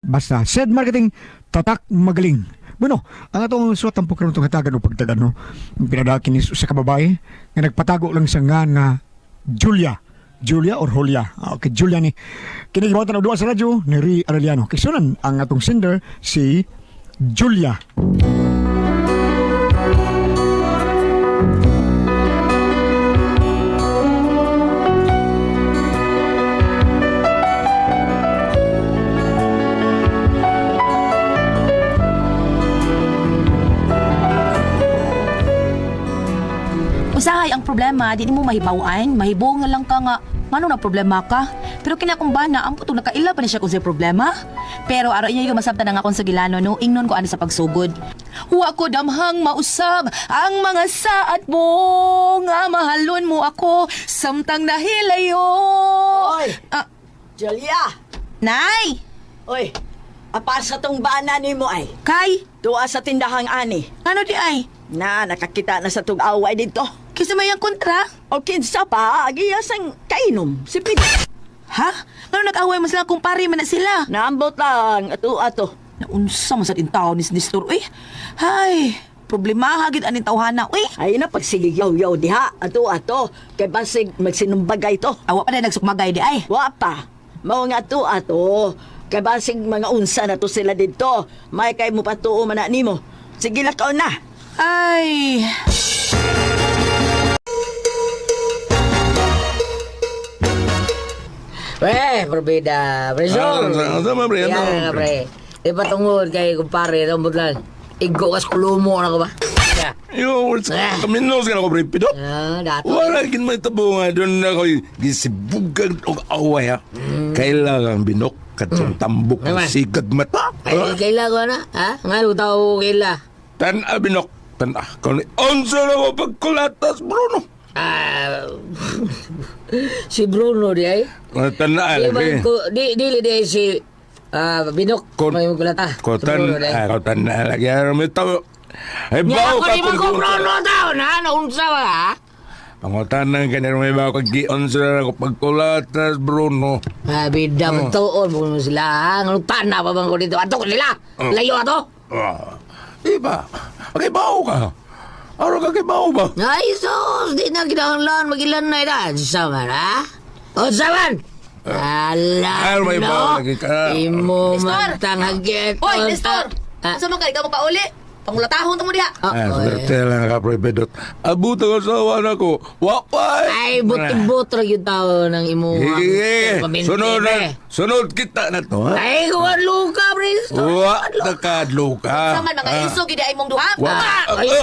Basta said marketing tatak magaling. Bueno, ang atong suwat ang karon itong hatagan o pagtagan no. Ang pinadaki ni sa kababae nga nagpatago lang sa nga nga Julia. Julia or Julia. Ah, okay, Julia ni. Kini gibuhatan og duwa sa radyo ni Ri Arellano. Kisunan ang atong sender si Julia. Usahay ang problema, di nimo mahibaw-an, mahibong na lang ka nga ngano na problema ka. Pero kinakumbana, ang putong nakaila pa ni siya kung sa'y problema. Pero araw niya yung masabtan na nga akong sa gilano, no, ingnon ko ano sa pagsugod. Wa ko damhang mausab ang mga saat mo nga mahalon mo ako samtang nahilayo. Oy! Ah, Julia! nay! Oy, apa sa tong bana nimo ay? Kay! Tuwa sa tindahang ani. Ano di ay? Na, nakakita na sa tug-away dito. Kisa may ang kontra? O kinsa pa, agiyasang kainom. Si Pid. Ha? Ngano nag-away man sila kung pare man na sila? Naambot lang, ato ato. Naunsa man sa tao ni Nestor, uy. Hay, problema hagid aning tawhana, uy. Ay na, pagsigig yaw-yaw diha, ato ato. Kay basig magsinumbagay to. Awa pa na nagsukmagay di ay. Wa pa. Mao nga ato ato. Kay basig mga unsa na to sila dito. May kay mo patuo man na nimo. Sige lakaw na. Ay. Pre, probida. Pre, sure. Ah, sama, pre. Ano, Yan, pre? pre. Di ba tungod kay kumpare, tungod lang. Igo kas kulumo na ko ba? Ya. Yo, kaminos ka na ko, pre. Pido. Ah, dato. Wala kin may tabo nga doon na ko'y gisibugan og away ha. Kailangan binok katong tambok ang Naman. sigag mata. Ay, kaila ko na. Ha? Nga, tao kaila. Tan-a binok. Tan-a. Kung unsa na ko pagkulatas, Bruno. Ah, si Bruno di ay. Ah, Tan-a Di ba lagi. ko, di, dili di ay si ah, Binok. Kon- May kulata. Ko Si Bruno di ay. tan-a, ko tan-a lagi. Ano may tabo. Ay, Nya, bawo ako ka di ba kung ko Bruno tao na? Naunsa ba ha? Pangutanan ka na may bawo kag giunsa na ko pagkulatas, Bruno. Ah, bida mo tuon mo sila. ha? Nganong tana pa bang ko dito? Ato ko nila. Oh. Layo ato. Ah, di ba? Okay, bawo ka. Araw ka kay bawo ba? Ay, sus! Di na kinahanglan magilan na ita. Saman, ha? O, saman! Ala, Ay, may no? bawo lagi ka. Imo Nestor! man tanghagit. Hoy, Nestor! Ah, Unsa man ka ikaw pauli? Pangulatahon ta mo diha. ah, Ay, oy. swerte lang ka, Pre Pedot. Abuto ko sa awan ako. Wapay! Ay, buti-but ra gyud tao ng imo. Sige, sunod na, sunod kita na to, ha? Ay, kuwan luka, pre. Wa na kadlo ka. Unsa man mga iso gid ay imong duha? Wa. Ay.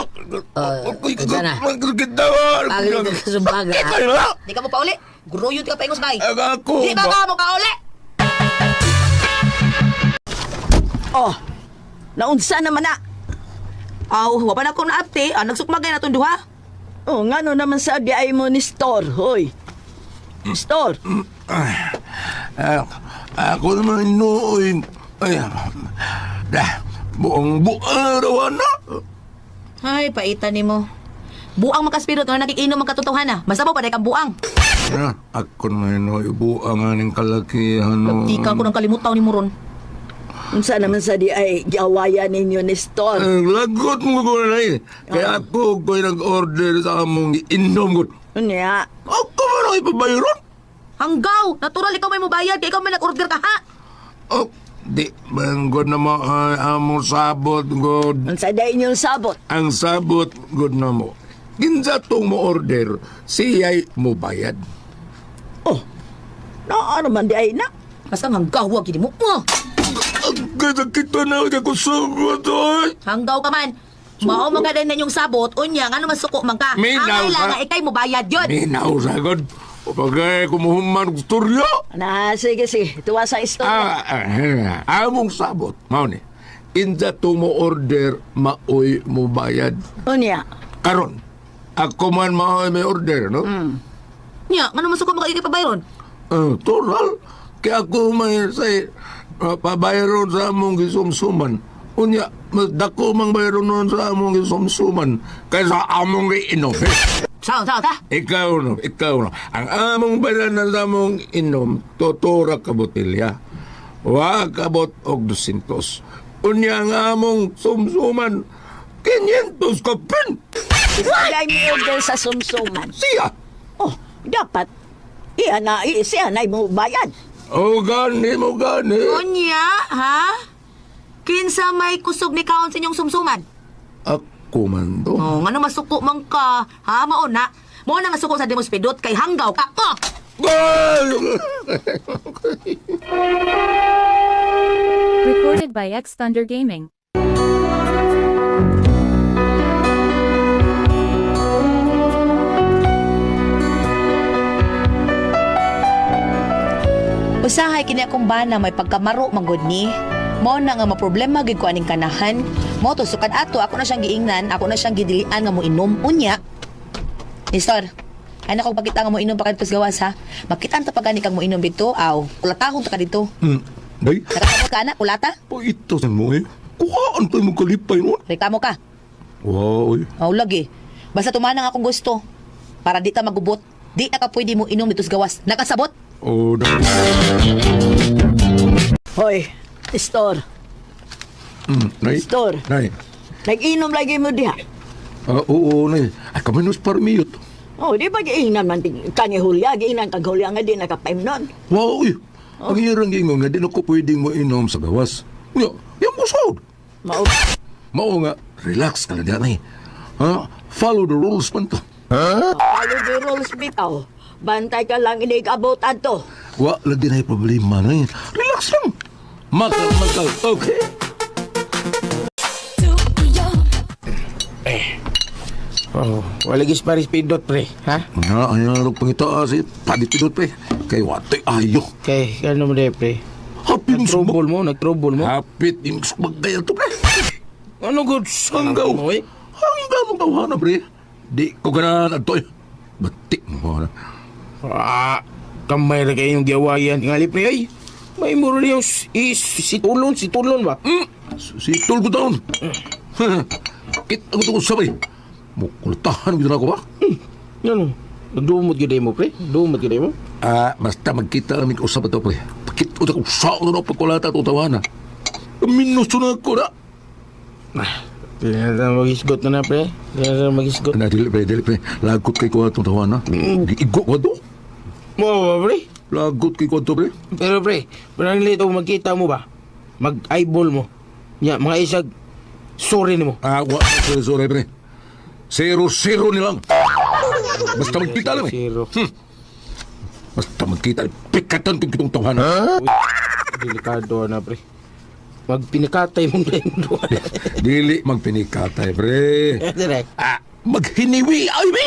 Ito na. Kita Agad ka sumbaga. Di ka mo pauli. Gruyod ka pa ingos bay. Ako Di ba ka mo kauli? Oh, naunsa naman na. Aw, wa pa na ko naapte. Ah, nagsukmagay na tong duha. Oh, ngano naman sa di ay mo ni store, hoy. Store. Ako naman inuoy. Ay, dah, buong buong raw na. Ay, paita nimo. Buang makaspirot nga nakikinom ang katotohanan. Masabaw pa kang buang. Ah, Ako naman inuoy buang aning kalakihan. no. Di ka ko nang kalimutaw ni Muron. Unsa naman sa di ay giawayan ninyo ni store. Ang lagot mo ko na eh. Kaya ako ko'y nag-order sa among inom ko. Unya, Ako man ang ipabayron. Hanggaw, natural ikaw may mubayad kay ikaw may nag-order ka ha. Oh, di, good na mo ay among sabot, good. unsa day inyong sabot? Ang sabot, good na mo. Kinsa tong mo order, siya'y mo bayad. Oh, naa naman di ay na. Basta hanggaw wag gid mo. Oh, Ang kita na kakusog oy. hanggaw ka man. Mao man ka na inyong sabot, unya ngano man suko man ka. Minaw Ang ka. kailangan ikay mubayad yun. Minaw sagod. O pagay kumuhuman og storya. Na, sige, sige. Tuwa sa istorya. Ah, ah, among sabot, mao ni. Kinsa tong mo order, maoy mo bayad. Unya, Karon, ako man maoy may order, no? Nya, ngano man suko man ka ikay pabayron? Total, kaya ako may say, pabayron sa among gisumsuman. Unya, mas dako mang bayron nun sa among gisumsuman kaysa among giinom. Sao sao ta? Ikaw no, ikaw no. Ang among bayaran sa among inom, totora ka botelya. Wa kabot og 200. Unya nga among sumsuman 500 kapin. Siya mi order sa sumsuman. Siya. Oh, dapat iya na siya na mo bayad. O gani mo gani. Unya, ha? Kinsa may kusog ni kaon sa inyong sumsuman? Ako man to. Oh, ngano masuko man ka? Ha, mao na. Mao na nga suko sa Demos Pidot kay hanggaw ka. Oh! Gol! Recorded by X Thunder Gaming. Usahay kini akong bana may pagkamaro manggod ni. Mao na nga maproblema gid ko aning kanahan. Mao to sukad ato ako na siyang giingnan, ako na siyang gidilian nga moinom unya. Nestor, ay nako pagkita nga moinom pa kadto sa gawas ha. Makitaan ta pa gani kang moinom dito, aw. Kulatahon ta ka dito. Day, Nakasabot ka ana, kulata? po ito sa mo eh. Kuhaan tayo mong kalipay nun. Reklamo ka. Wow, oy. Aw lagi. Basta tumanang akong gusto. Para di ta magubot. Di na ka pwede mo inom dito sa gawas. Nakasabot? Oh, day. Hoy, Nestor, Nay. Nestor. Nay. Nag-inom lagi mo diha. Ah, oo, nay. Ay, kami nus parmiyot. Oh, di ba giingnan man kani Julia, giingnan kag Julia nga di nakapaimnon. Wow, oy. Ang hirang gingon nga, di na ko pwedeng mo inom sa gawas. Unya, yung kusod. Mao Mao nga, relax ka lang dyan, nay. Ha? Follow the rules man to. follow the rules bitaw. Bantay ka lang inig-abot adto. Wa lang din ay problema, nay. Relax lang. Makal, makal. Okay. Oh, wala gis paris pindot pre, ha? Nga, ay na pangita si Padipidot, pre. Kay watoy ayo. Kay ano mo de pre? Happy mo Nag-trouble mo, nag-trouble mo. Hapit yung magkaya to, pre. Ano good Hanggaw. mo eh? Hanggaw mong tawhana, pre. Di ko ganahan adto. eh. Batik mo na. Ah, kamay ra kayong giawayan tingali pre ay. May muro niyo is si tulon, si tulon ba? Si tol ko taon. Kit ako to sabay. Mukultahan ko na ako ba? Ano? Nagdumot gyud mo pre? Dumot gyud mo? Ah, basta magkita kami usap ito, pre. Pakit ko na sa na pagkulata to tawana. Minuso na ako na. Pinata magisgot na na pre. Pinata magisgot. Na, dili, pre, dili, pre. Lagot kay ko itong tawana. Igo ko to. Mo ba pre? Lagot kay ko to, pre. Pero pre, parang lito magkita mo ba? Mag-eyeball mo. Nya, mga isag sorry nimo. Ah, wa, sorry, sorry, pre. Zero, zero nilang. Basta magkita lang, eh. Zero. Basta magkita, pikatan kong kitong tawana. Uy, delikado na pre. Magpinikatay mong dahil doon. Dili magpinikatay, pre. Direk. Ah, maghiniwi ay, be!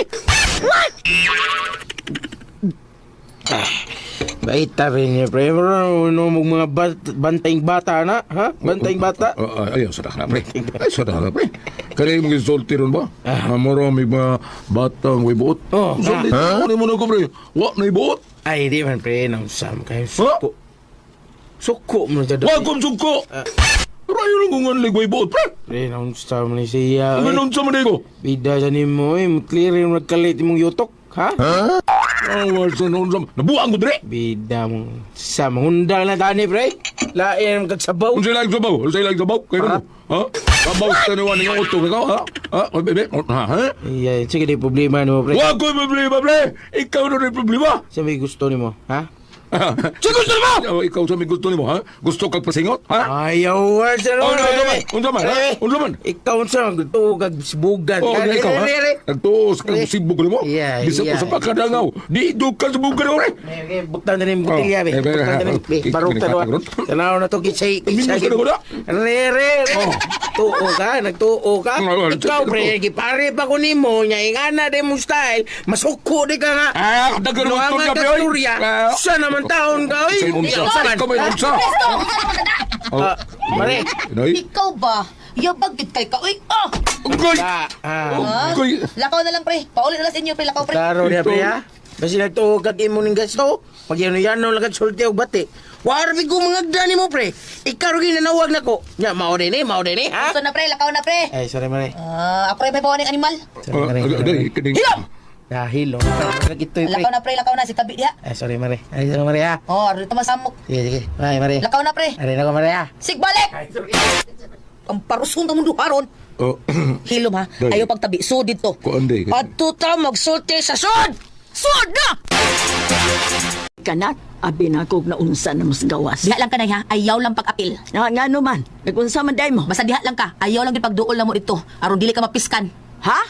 Baita rin niya, pre. Pero ano mo mga bantayng bata na, ha? Bantayng bata? Oh, oh, ayaw, sadak na, pre. Ay, sadak na, pre. Kaya yung mga sulti ron ba? Ah, marami mga batang way buot. Oh, Sulti, ano mo na ko, pre? Wa na ibuot. Ay, di man, pre. Nausam kayo. Ha? Suko. Suko mo na Wa kong sugko. Rayo lang kung anlig way buot, pre. Pre, nausam ni siya. Ang eh. ganun sa manigo. Bida sa nimo, eh. Clear yung nagkalit imong yutok, ha? Ang sa noon sa... Nabuang ko, dire. Bida mo. Sa mangundang na tani, pre. Lain ang kagsabaw. Unsay laing sabaw? Unsay laing sabaw? Kaya mo? Ha? Sabaw sa tanawan ng utong ikaw, ha? Ha? O, bebe? Ha? Ha? Iya, sige, di problema nimo, pre. Wa ko'y problema, pre. Ikaw na rin problema. Sa may gusto nimo, ha? Sa gusto nimo? Oh, ikaw sa may gusto nimo, ha? Gusto kag pasingot, ha? Ayaw, sa Oh, unsa man? Unsa man, ha? Unsa man? Ikaw unsa man gusto kag sibugan. Oh, na ikaw, ha? Nagtuos kag sibog nimo. Yeah, Bisag yeah. ko sa pagkadangaw. Di do ka sibugan ore. Buktan na rin botilya, be. Oh, eh, Buktan na rin. eh, Be, barok ta eh, Tanaw na to kisay Minus kisay. na ko na. Re re re. Oh. Tuo ka, nagtuo ka. Oh, Ikaw pre, gipare pa ko nimo nya ingana de mo style, masuko di ka nga. Ah, dagan mo Luangan istorya, ka pre, oy. istorya. Ah. Sa naman taon ka, oy. Sa unsa? Sa man. Ikaw may unsa? Oh. Ah, mare. Noy. Ikaw ba? Yabag gid kay ka. Uy, ah! Ugoy. Ah, ah. Ugoy. Lakaw na lang pre. Pauli na lang sa inyo pre, lakaw pre. Klaro niya, pre, ha? Basta nagtuo kag imo ning gasto, pag yano yano lang kag sulti og bati. Warbi ko mga gdani mo, pre. Ikaw rin ginanawag nako. Nya, mao din eh, mao din eh, ha? Gusto na pre, lakaw na pre. Ay, sorry, mare. Ah, ako rin may bawa ng animal. Sorry, mare. Ah, Sorry, mare. Day, kining. Hilom! Dahil, oh. Ito, pre. Lakaw na pre, lakaw na si tabi diha. Ay, sorry, Mare. Ay, sorry, Mare, ha. Oh, arito masamok. Sige, sige. Mare, Mare. Lakaw na pre. Ari na ko, Mare, ha. Sigbalik. Ang parusun ta mundo haron. Oh, Hilom ha. Day. Ayaw pagtabi. So dito. Kuan, day. Adto ta magsulti sa sud. Sud na. Kanak, abi na kog naunsa na mas gawas. Diha lang ka na ha. Ayaw lang pag-apil. Nga, nga naman, nagunsa man day mo. Basta diha lang ka. Ayaw lang din pagduol na mo dito. Aron dili ka mapiskan. Ha?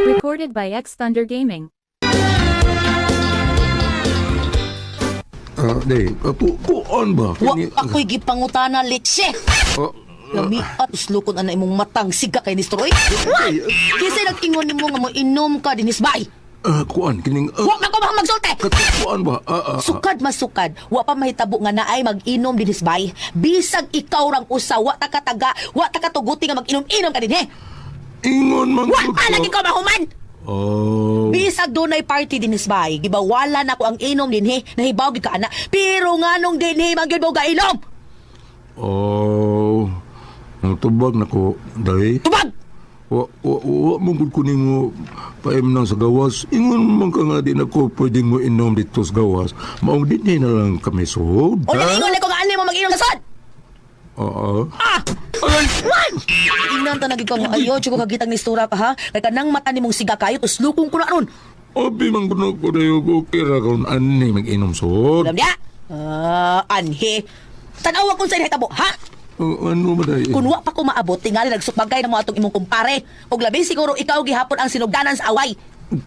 Recorded by X Thunder Gaming. Day, kuan ba? Wa Kini- ako'y gipangutana litse. Ah, Lami at uslukon ana imong matang siga kay ni Stroy. Kisay nag-ingon nimo nga mo inom ka dinis bay. Kuan, kining... Wa na ko magsulti. Kuan ba? Sukad masukad, wa pa mahitabo nga naay mag-inom dinis bay. Bisag ikaw rang usa, wa ta kataga, wa ta katuguti nga mag-inom-inom ka dinhi. Ingon man Wa gud pa ko. lagi ko mahuman. Oh. Bisag dunay party dinis bay, gibawala na ko ang inom dinhi, nahibaw gid ka ana. Pero nganong dinhi man gyud mo gainom? Oh. Nagtubag na ko, day. Tubag! Wa, wa, wa man gud ko nimo paimnang sa gawas. Ingon man ka nga di na ko pwedeng mo inom dito sa gawas. Maong dinhi na lang kami suod. O ingon ko nga ani mo mag-inom sa sod. Oo. Ah! Ingnan ta nagig ko nga ayo, tsiko kagitang ni Stura ka ha. Kay kanang mata nimong siga kayo tuslukong ko na ron. Abi man gud ko dayo okay ra kon ani mag-inom suod. Alam niya? Ah, anhi. Tanawa kung sa inahitabo, ha? Oh, ano ba day? Kun wa pa ko maabot, tingali nagsupagay na mo atong imong kumpare. Og labi siguro ikaw gihapon ang sinugdanan sa away.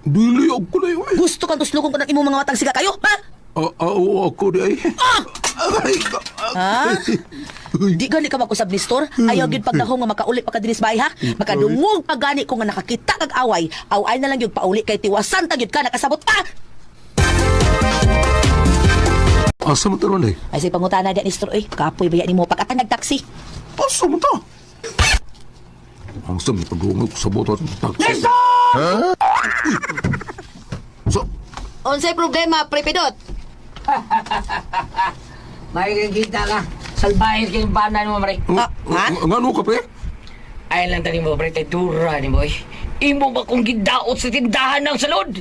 Dili ako dayo. Eh. Gusto kang tuslukong ko ng imong mga matang siga kayo, ha? Ah, oo, ako di ay. Ah! Aray ka. Ha? Di gani ka mag-usab ni Store. Ayaw gyud pagnahong nga makauli pa ka dinis bay ha. Makadungog pa gani ko nga nakakita kag away. Away na lang gyud pauli kay tiwasan ta gyud ka nakasabot ka. Asa mo taron day? Ay say pangutana di ni Store oy. Kapoy ba nimo pag-atan nagtaksi. Asa mo ta? Ang sa may pagdungog sa boto at taxi. Ha? Uy! So, Unsay problema, Prepidot? May kita ka. Salbahe kayong banan mo, Mare. Ah, ha? Nga ano ka, pre? Ay lang tani mo, pre, tay dura ni boy. Imo ba kong gidaot sa tindahan ng salod?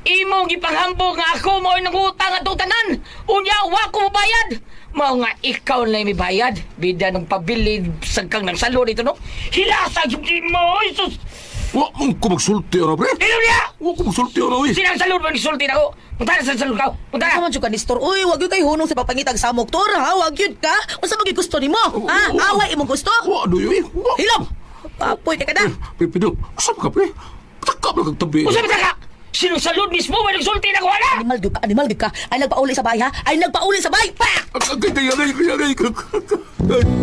Imo gipanghambog nga ako mo nangutang atong tanan. Unya wa ko mobayad. Mao nga ikaw na may bayad. Bida ng pabili sagkang ng salod ito no. Hilasa gyud mo, oy, sus. Wa mong ko magsulti, ano, pre? Ilo niya! Wa ko magsulti, ano, eh. Sinang salod ba gisulti nako? Punta na sa salod ka. Punta Unsa na. man jud ka ni Store? Uy, wag gyud kay hunong sa papangitag samok tor ha. Wag gyud ka. Unsa man gyud gusto nimo? Ha? Away imong gusto? Wa, doyo, eh. Wa. Hilom. Papoy ka na. Pre, Pedro, asa ka, pre? Taka ba kag tabi? Usa ba ka? Sinang salod mismo ba nagsulti nako ana? Animal gyud ka, animal gyud ka. Ay nagpauli sa bay ha. Ay nagpauli sa bay. Pa! Agay, agay, agay, agay, agay.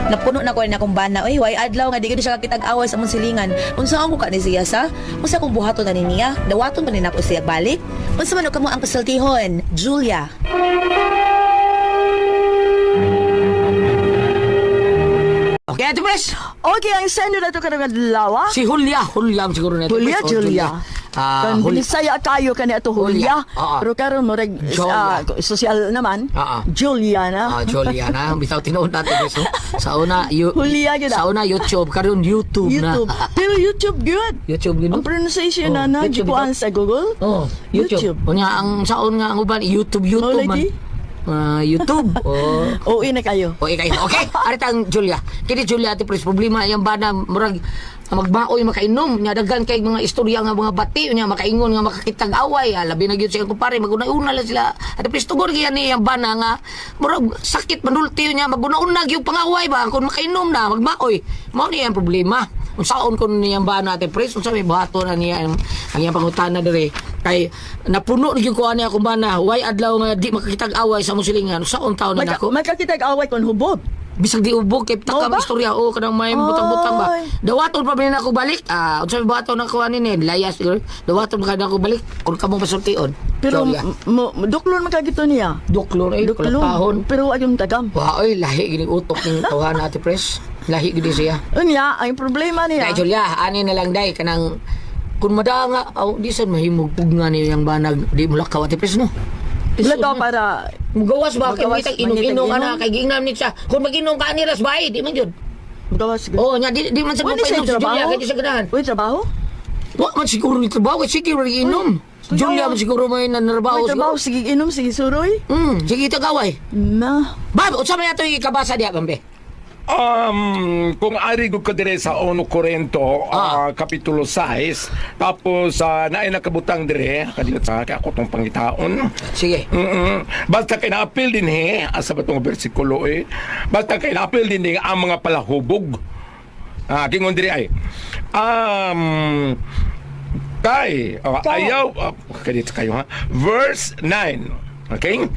Napuno na ko na akong bana. Uy, way adlaw nga di gid siya kakitag away sa among silingan. Unsa ang ka ni siya sa? Unsa kung buhaton na ni niya? Dawaton ba ni nako siya balik? Unsa man kamo ang kasultihon? Julia. Okay, Ate Pres. Okay, ang sendo na to karong adlaw. Si Julia, Julia siguro na. Ate Julia, Pres. Oh, Julia. Ah, Kan Julia. Bisaya kayo kani ato Julia. Julia. Oo. Pero karon mo reg Julia. social naman. Oo. Julia na. Ah, Julia na. Bitaw tinuod natin guys. No? Sa una, Julia gyud, ah. Sa una YouTube, karon YouTube, YouTube. na. Pero YouTube good. YouTube gyud no? Ang pronunciation Oh, na na YouTube gikuan ito. sa Google. Oh, YouTube. YouTube. Unya ang saon nga ang uban YouTube YouTube Mao man. lagi? Ah, YouTube. Oh. Oo, na kayo. O ikay. Okay, arita ang Julia. Kini Julia ati pres problema iyang bana murag magmaoy makainom nya daghan kay mga istorya nga mga bati nya makaingon nga makakitag away labi na gyud sa iyang kumpare maguna-una lang sila ati pres tugor gyud ni iyang bana nga murag sakit manulti nya maguna-una gyud pangaway ba kung makainom na magmaoy mao ni ang problema unsaon kun niyang bana ati pres unsa may buhaton na niya ang iyang pangutana diri kay napuno na gyud ko ani akong bana way adlaw nga di makakitag away sa among silingan unsaon taon na nako Magkakitag away kon hubog. Bisag di ubog kay Mao taka ba? istorya o kanang may butang-butang ba. Ay. Dawaton pa ba ako balik? Ah, unsa may buhaton ako ani ni layas siguro. Dawaton pa ako balik kun kamo masultion. Pero Sorry, ah. mo duklon man kagito niya. Duklon ay Duklon. tahon. Pero ayong tagam. Wa oy lahi gini utok ning tawhan ate pres. Lahi gini siya. Unya, ang problema niya. Dai Julia, ani na lang dai kanang kun madanga aw di sad mahimog pug nga ni yang banag di mo lakaw ate pres no. Wala to para Mugawas ba kay Mugawas, mangitag inom-inom mangitag ana kay giingnan ni siya. Kung mag-inom ka ani ras bahay, di man jud. Mugawas. Oh, nya di man sa Wala siya magpainom si Julia trabaho. kay di siya ganahan. Uy, trabaho? Wa man siguro ni trabaho kay sige ra inom. Julia man siguro may nanarbaho Uy, trabaho. siguro. Sige, inom. Sige, suroy. Sige tagaway. Na. Bab, unsa may ato ikabasa diha, Bambe? Kung ari gud ko dire sa 1 Corinto, kapitulo 6, tapos naay nakabutang dire, kadiyot sa kay ako tong pangitaon. Sige. Basta kay naapil din he, asa ba tong bersikulo eh. Basta kay naapil din eh, ang mga palahubog. Kingon diri ay. Kay oh, ayaw kadiyot kayo ha. Verse 9. Okay?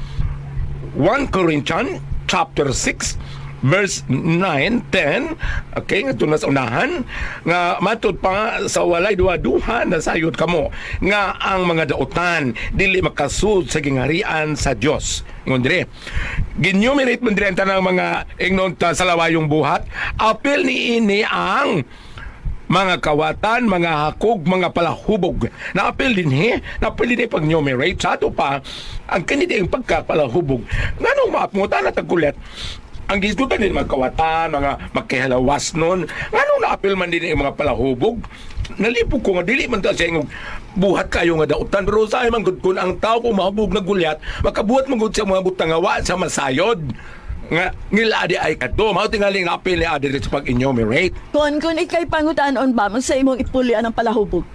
1 Corinthians chapter 6 verse 9, 10, okay, nga na sa unahan, nga matud pa sa walay duha-duha na sayod kamo, nga ang mga daotan dili makasud sa gingarian sa Dios. Ingon dire. Ginumerate man dire ang tanang mga ingnon ta sa lawayong buhat, apil ni ini ang mga kawatan, mga hakog, mga palahubog. Naapil din he, naapil din pag numerate. Sa ato pa, ang kanidi ang pagkapalahubog. Nganong maapngutan at tagkulit, ang gisgutan din mga kawatan, mga magkihalawas nun. Nganong naapil man din ang mga palahubog? Nalipog ko nga dili man ta siya ingog buhat kayo nga dautan pero sa man gud kun ang tao kung mahubog na gulyat makabuhat man gud siya mga butang nga wa sa masayod nga ngila di ay kadto mao tingali nga apil ni adi sa pag-enumerate. Kung ikay pangutanon ba, sa imong ipulian ang palahubog.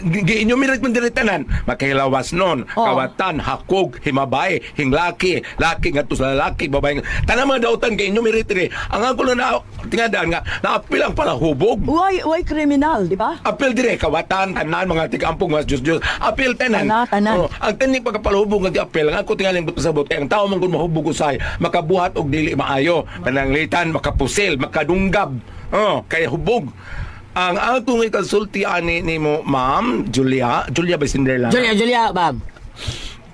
Gi-enumerate man diri tanan makihilawas nun, Oh. kawatan, hakog, himabay, hinglaki, laki ngadto sa lalaki, babae, tanan mga dautan gi-enumerate diri. Ang ako lang na tingadaan nga naapil ang palahubog. Why criminal, di ba? Apil dire kawatan, tanan, mga tigampong, mga Diyos Diyos, apil tanan. Tanan, tanan. Oh, ang taning pagkapalahubog nga apil, ang ako tingaling pasabot kay ang tao man kun mahubog usay, makabuhat og dili maayo, pananglitan, makapusil, makadunggab. Oh, kay hubog. Ang akong ikasulti ani nimo, Ma'am Julia, Julia ba Cinderella? Julia, Julia, Bam.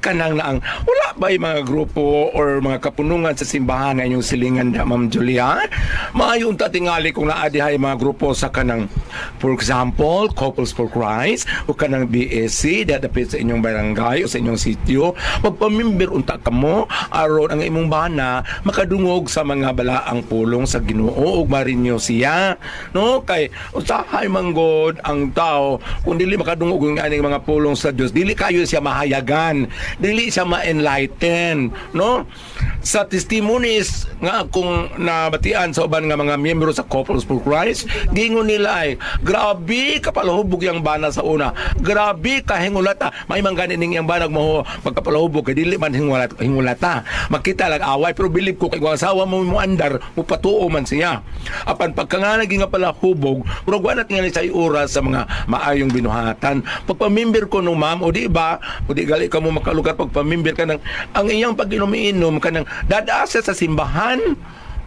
Kanang naang wala ba yung mga grupo or mga kapunungan sa simbahan nga inyong silingan da, Ma'am Julia? Maayo unta tingali kung naa dihay mga grupo sa kanang, for example, Couples for Christ o kanang BSC dapit sa inyong barangay o sa inyong sitio. Magpamimber unta kamo aron ang imong bana makadungog sa mga balaang pulong sa Ginoo ug marinyo siya, no? Kay usahay manggod ang tao kung dili makadungog ang aning mga pulong sa Dios, dili kayo siya mahayagan, dili siya ma-enlighten, no? Sa testimonies nga akong nabatian sa uban nga mga miyembro sa Couples for Christ, giingon nila ay grabe kapalahubog yang bana sa una, grabe kahingulata. May man gani ning iyang banag mo pagkapalahubog kay dili man hingulat hingulata, makita lang away, pero bilib ko kay kung asawa mo mo andar mupatuo man siya. Apan pagkanganag nga palahubog, murag wa na tingali sa oras sa mga maayong binuhatan. Pagpamimber ko no, ma'am, o di ba, o di gali ka mo makalugar pagpamimber ka ng ang iyang pag-inom-inom kanang dadaa siya sa simbahan.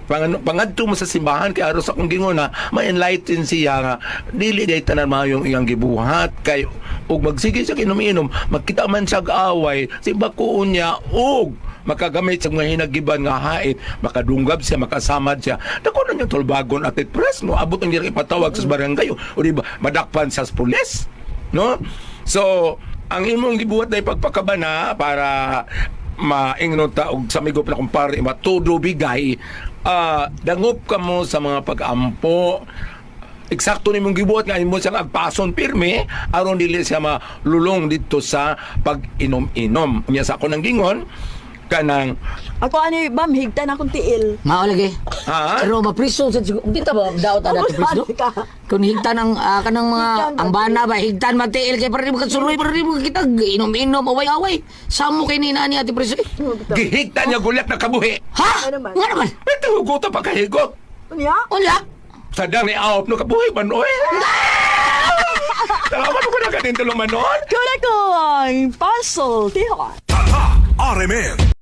Pangadto mo sa simbahan kay aros akong gingona ma-enlighten siya nga dili day tanan maayong iyang gibuhat, kay ug magsige siya inom-inom magkita man siya og away simbakuon niya ug makagamit sa mga hinagiban nga hait, makadunggab siya, makasamad siya. Dako na niyang tulbagon at press no, abot ang diri ipatawag sa barangay o di ba madakpan sa pulis, no? So ang imong gibuhat na ipagpakabana para maingnon ta og sa migop na kumpare matudo bigay, dangop ka mo sa mga pag-ampo. Eksakto nimong gibuhat nga imo siyang agpason pirmi aron dili siya malulong didto sa pag-inom-inom. Unya sa ako nang gingon kanang Ako ani, bam, higtan akong tiil. Mao lagi. Ha? Pero mapriso sa siguro. Di ta ba daot ana to priso? Ka. Kung higtan ang kanang mga Higtan ba ang bana ba higtan matiil kay para di mo kasuroy, para di mo kita inom-inom away-away. Samo kay ni ani ati priso. Gihigtan niya gulat na kabuhi. Ha? Nga naman. Nga naman. Pero hugot pa kahigot. Unya? Wala. Sadang ni Aop no kabuhi man oy. Salamat ko na kanin tulumanon. Kuna ko ang puzzle, tihon. Tatak RMN.